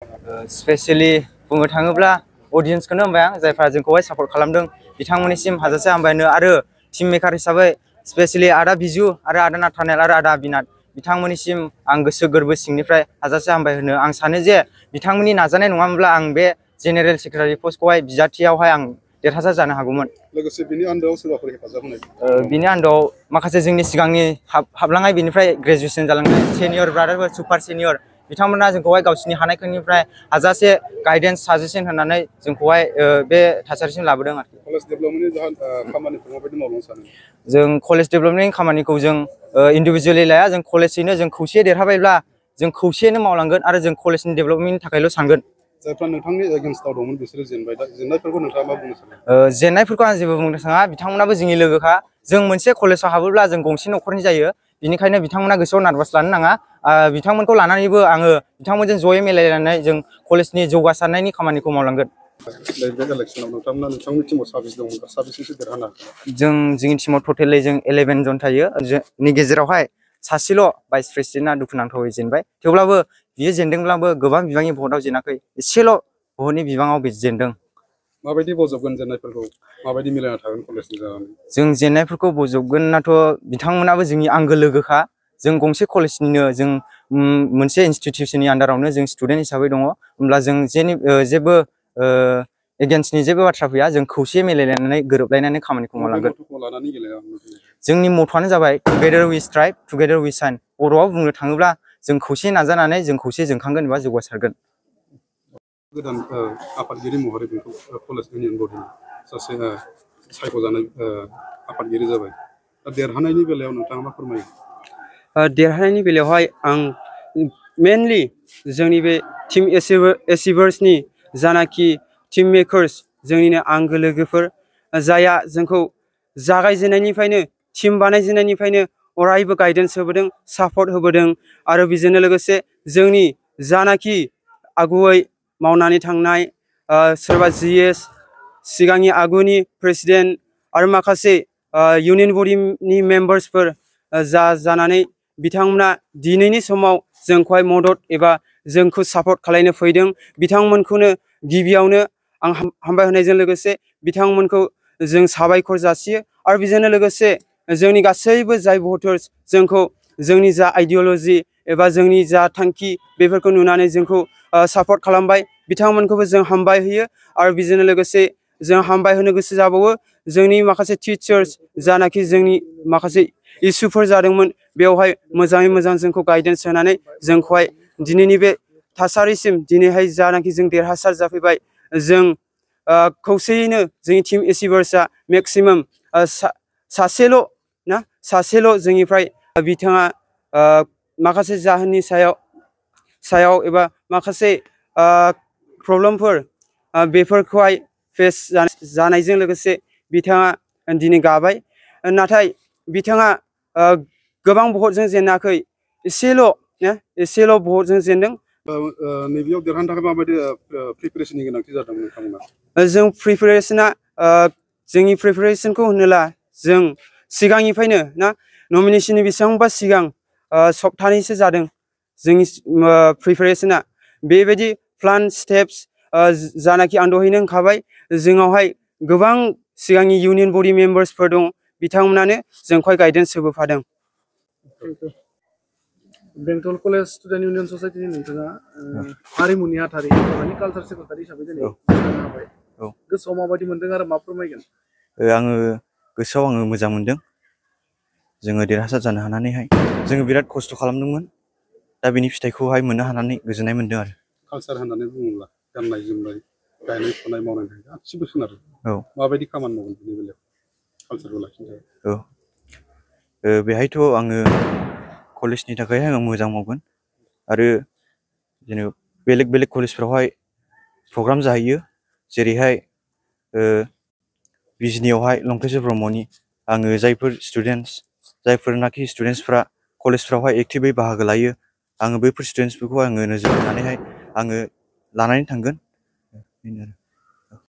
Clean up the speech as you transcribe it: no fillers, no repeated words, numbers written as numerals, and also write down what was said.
Specially बुंनो थाङोब्ला अडियन्सखौनो होनबाय आं जायफ्रा जोंखौहाय सापर्ट खालामदों बिथांमोननिसिम हाजासे हामबाय होनो आरो टीम मेकार हिसाबै स्पेशली आदा बिजु आरो आदा नाथानेल आरो आदा बिनाद बिथांमोननिसिम आं गोसो गोरबो सिंनिफ्राय हाजासे हामबाय होनो आं सानो जे बिथांमोननि नाजानाय नङामोनब्ला आं बे जेनेरेल सेक्रेटारि पस्टखौहाय बिजाथियावहाय आं देरहासार जानो हागौमोन। लोगोसे बिनि आन्दोआव सोरबाफोर हेफाजाब होनाय बिनि आन्दोआव माखासे जोंनि सिगांनि हाबलांनाय बिनिफ्राय ग्रेजुएसन जालांनाय सेनियर ब्रादारफोर सुपार सेनियर बिथांमोना जोंखौहाय गावसिनि हानायफोरनिफ्राय हाजासे गाइडेन्स साजेसन होनानै जोंखौहाय बे थासारिसिम लाबोदों आरोखि। कलेज डेभेलपमेन्टनि खामानिखौ माबायदि मावलांनो सानो? जों कलेज डेभेलपमेन्टनि खामानिखौ जों इन्डिभिजुवेलि लाया जों कलेजैनो जों खौसेयै देरहाबायब्ला जों खौसेयैनो मावलांगोन आरो जों कलेजनि डेभेलपमेन्टनि थाखायल' सानगोन। जायफ्रा नोंथांनि एगेन्स्टआव दंमोन बिसोरो जेनबाय दा जेननायफोरखौ नोंथाङा मा बुंनो सानो? जेननायफोरखौ आं जेबो बुंनो थाङा बिथांमोनाबो जोंनि लोगोखा जों मोनसे कलेजाव हाबोब्ला जों गंसे न'खरनि जायो बिनिखायनो बिथांमोना गोसोआव नार्भास लानो नाङा बिथांमोनखौ लानानैबो आङो बिथांमोनजों जयै मिलायलायनानै जों कलेजनि जौगासारनायनि खामानिखौ मावलांगोन। बे इलेक्सनाव नोंथांमोना नोंथांनि टीमाव साबेसे दंमोन साबेसेसो देरहानो हाखो? जोंनि टीमाव टटेलै जों 11 जन थायो जोंनि गेजेरावहाय सासेल' भाइस प्रेसिडेन्टआ दुखुनांथावै जेनबाय थेवब्लाबो बियो जेनदोंब्लाबो गोबां बिबांनि भटआव जेनाखै एसेल' भटनि बिबाङाव जेनदों। माबायदि बजबगोन जेननायफोरखौ माबायदि मिलायना थागोन कलेजनि जानानै? जों जेननायफोरखौ बजबगोनाथ' बिथांमोनाबो जोंनि आंगो लोगोखा जों गंसे कलेजनिनो जों मोनसे इनस्टिटिउसननि आन्दारावनो जों स्टुडेन्ट हिसाबै दङ होमब्ला जों जेबो एगेन्स्टनि जेबो बाथ्रा फैया जों खौसे मिलायलायनानै गोरोबलायनानै खामानिखौ मावलांगोन। जोंनि मथ'आनो जाबाय together we strive together we shine बर'आव बुंनो थाङोब्ला जों खौसे नाजानानै जों खौसे जोंखांगोन एबा जौगासारगोन। गोदान आफादगिरि महरै बेखौ कलेज इउनियन बडिनि सासे सायख'जानाय आफादगिरि जाबाय दा देरहानायनि बेलायाव नोंथाङा मा फोरमायो? देरहानायनि बेलायावहाय आं मेनलि जोंनि बे टीम एचिभार्सनि जानाखि टीम मेकार्स जोंनिनो आंगो लोगोफोर जायहा जोंखौ जागायजेननायनिफ्रायनो टीम बानायजेननायनिफ्रायनो अरायबो गाइडेन्स होबोदों सापर्ट होबोदों आरो बेजोंनो लोगोसे जोंनि जानाखि आगुयै मावनानै थांनाय सोरबा GS सिगांनि आगुनि प्रेसिडेन्ट आरो माखासे इउनियन बडिनि मेम्बार्सफोर जानानै बिथांमोना दिनैनि समाव जोंखौहाय मदद एबा जोंखौ सापर्ट खालामनो फैदों बिथांमोनखौनो गिबियावनो आं हामबाय होनायजों लोगोसे बिथांमोनखौ जों साबायखर जासियो आरो बेजोंनो लोगोसे जोंनि गासैबो जाय भटार्स जोंखौ जोंनि जा आइडिअल'जि एबा जोंनि जा थांखि बेफोरखौ नुनानै जोंखौ सापर्ट खालामबाय बिथांमोनखौबो जों हामबाय होयो आरो बेजोंनो लोगोसे जों हामबाय होनो गोसो जाबावो जोंनि माखासे टिचार्स जानाखि जोंनि माखासे इसुफोर जादोंमोन बेवहाय मोजाङै मोजां जोंखौ गाइडेन्स होनानै जोंखौहाय दिनैनि बे थासारिसिम दिनैहाय जानाखि जों देरहासार जाफैबाय जों खौसेयैनो जोंनि टीम एचिभार्सआ मेक्सिमाम सासेल' जोंनिफ्राय बिथाङा माखासे जाहोननि सायाव एबा माखासे प्रब्लेमफोर बेफोरखौहाय फेस जानायजों लोगोसे बिथाङा दिनै गाबाय नाथाय बिथाङा गोबां भटजों जेनाखै एसेल' भटजों जेनदों। नैबेयाव देरहानो थाखाय माबायदि प्रिपेरेसननि गोनांथि जादों नोंथांमोना? जों जोंनि प्रिपेरेसनखौ होनोब्ला जों सिगांनिफ्रायनो नमिनेसननि बेसेबांबा सिगां सप्तानैसो जादों जोंनि प्रिपेरेसना बेबायदि प्लान स्टेप्स जानाखि आं दहायनो होनखाबाय जोंनावहाय गोबां सिगांनि इउनियन बडि मेम्बार्सफोर दं बिथांमोनानो जोंखौहाय गाइडेन्स होबोफादों। बेंटल कलेज स्टुडेन्ट इउनियन ससाइटिनि नोंथाङा हारिमुनि आथारि कालचार सेक्रेटारि हिसाबै दिनै जानो हाबाय गोसोआव माबायदि मोनदों आरो मा फोरमायगोन? आङो गोसोआव मोजां मोनदों जोङो देरहासार जानो हानानैहाय जोङो बिराद खस्थ' खालामदोंमोन दा बिनि फिथाइखौहाय मोननो हानानै गोजोननाय मोनदों आरो। कालचार होननानै बुङोब्ला गाननाय जोमनाय गायनाय फुनाय मावनाय गासिबो सोनारो माबायदि खामानि मावगोन बेनि बेलायाव कालचारखौ लाखिनो थाखाय? बेहायथ' आङो कलेजनि थाखायहाय आं मोजां मावगोन आरो जेनेबा बेलेग कलेजफ्रावहाय प्रग्राम जाहैयो जेरैहाय बिजनियावहाय लंकेश्वर ब्रह्मनि आङो जायफोरनाखि स्टुडेन्टसफ्रा कलेजफ्रावहाय एक्टिभै बाहागो लायो आङो बैफोर स्टुडेन्टसफोरखौ आङो नोजोर होनानैहाय आङो लानानै थांगोन बेनो आरो।